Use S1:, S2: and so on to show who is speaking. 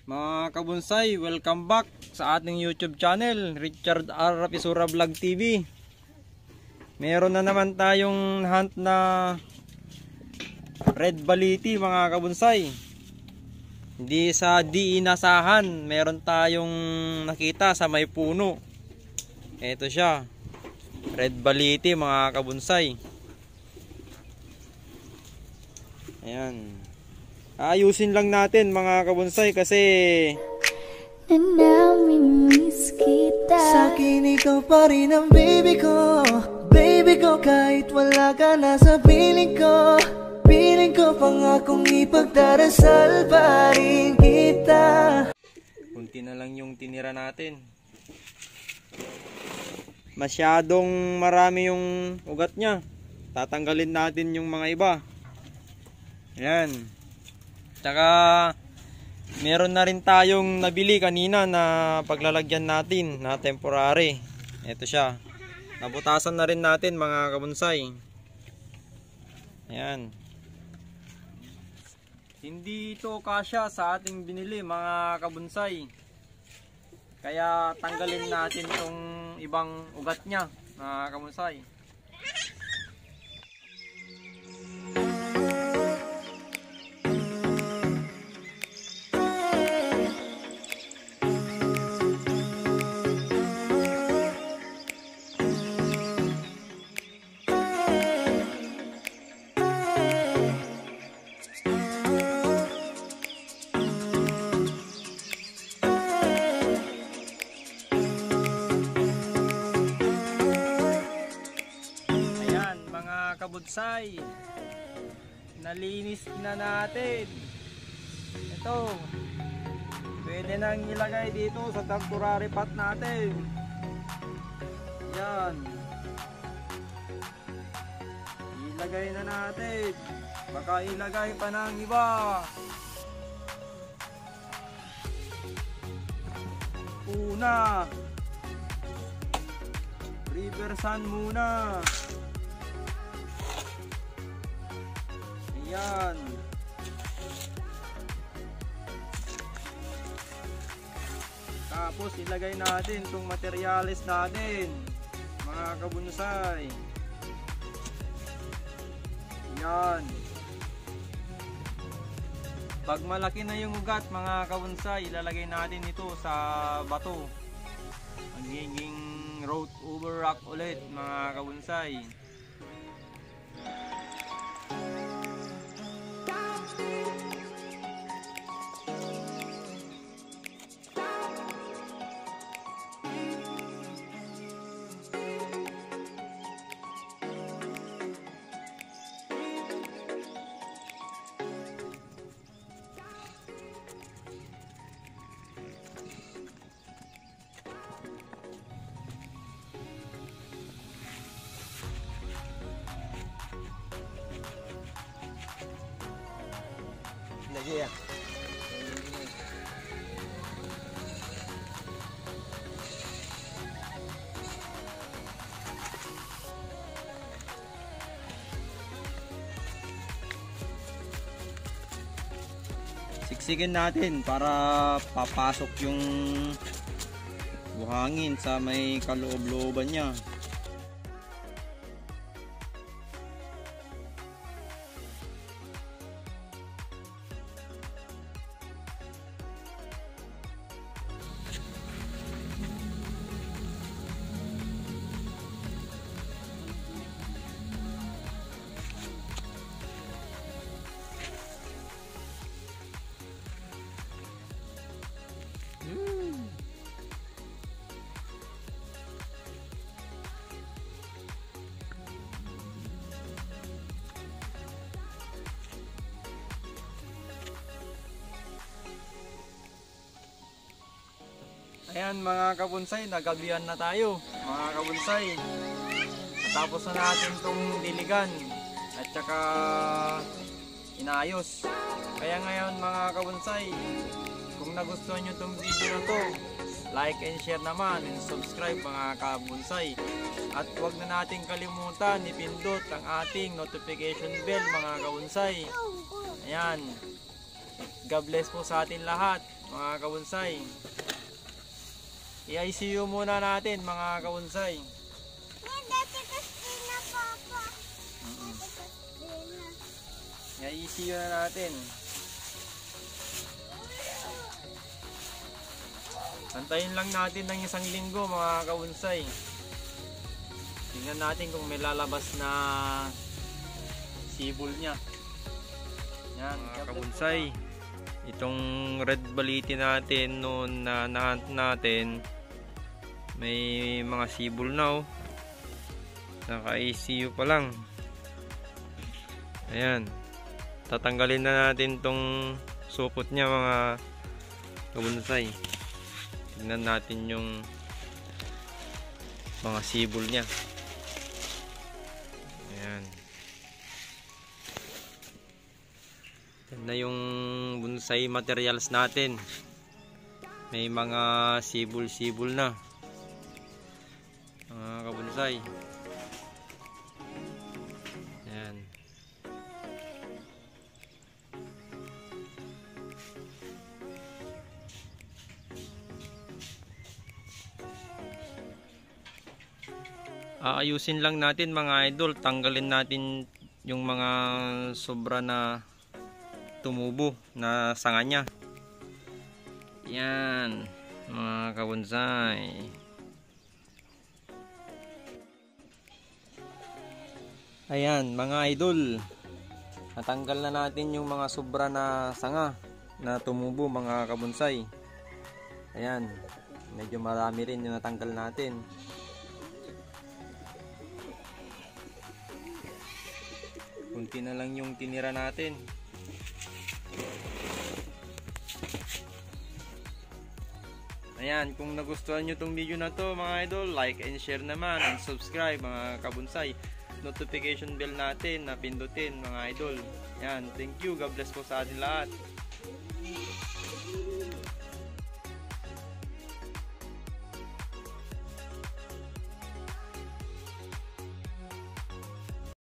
S1: Mga kabonsay, welcome back sa ating YouTube channel, Richard R. Rapisura Vlog TV. Meron na naman tayong hunt na red baliti mga kabonsay. Hindi sa di inasahan, meron tayong nakita sa may puno. Ito siya, red baliti mga kabonsay. Ayan. Ayusin lang natin mga kabonsay kasi
S2: namimiss kita.
S3: Sa'kin ikaw pa rin ang baby ko. Baby ko kahit wala ka na sa piling ko. Piling ko pangakong ipagdarasal pa rin kita.
S1: kunti na lang yung tinira natin. Masyadong marami yung ugat niya. Tatanggalin natin yung mga iba. Ayan. Tsaka meron na rin tayong nabili kanina na paglalagyan natin na temporary. Ito siya. Nabutasan na rin natin mga kabonsay. Ayan. Hindi ito kasya sa ating binili mga kabonsay. Kaya tanggalin natin itong ibang ugat niya mga kabonsay. Kabudsay, nalinis na natin. Ito, pwede nang ilagay dito sa temporary pot natin. Yan, ilagay na natin, baka ilagay pa ng iba. Una, river sand muna. Ayan. Tapos ilagay natin itong materialis natin mga kabonsay. Ayan. Pag malaki na yung ugat mga kabonsay, ilalagay natin ito sa bato. Magiging road over rock ulit mga kabonsay. Lagi ya. Siksikin natin para papasok yung buhangin sa may kaloob-looban niya. Ayan mga kabonsay, nagabihan na tayo mga kabonsay. Tapos na natin itong diligan at saka inayos. Kaya ngayon mga kabonsay, kung nagustuhan nyo itong video na to, like and share naman and subscribe mga kabonsay. At huwag na natin kalimutan ipindot ang ating notification bell mga kabonsay. Ayan. God bless po sa atin lahat, mga kabonsay. I-ICU muna natin, mga kabonsay. I-ICU na natin. Antayin lang natin ng isang linggo, mga kabonsay. Tingnan natin kung may lalabas na sibol niya. Yan, mga kabonsay. Itong red baliti natin noon na nahunt natin, may mga sibol na, oh. Naka-ICU pa lang. Ayan. Tatanggalin na natin tong supot niya, mga kabonsay. Tignan natin yung mga sibol niya. Ayan. Yan na yung bonsai materials natin. May mga sibol-sibol na, mga kabonsay. Ayan. Aayusin lang natin, mga idol. Tanggalin natin yung mga sobra na tumubo na sanga niya. Yan, mga kabonsay. Ayan, mga idol. Natanggal na natin yung mga sobra na sanga na tumubo, mga kabonsay. Ayan, medyo marami rin yung natanggal natin. Kunti na lang yung tinira natin. Ayan, kung nagustuhan nyo tong video na to, mga idol, like and share naman and subscribe, mga kabonsay. Notification bell natin na pindutin, mga idol. Ayan, thank you. God bless po sa atin lahat.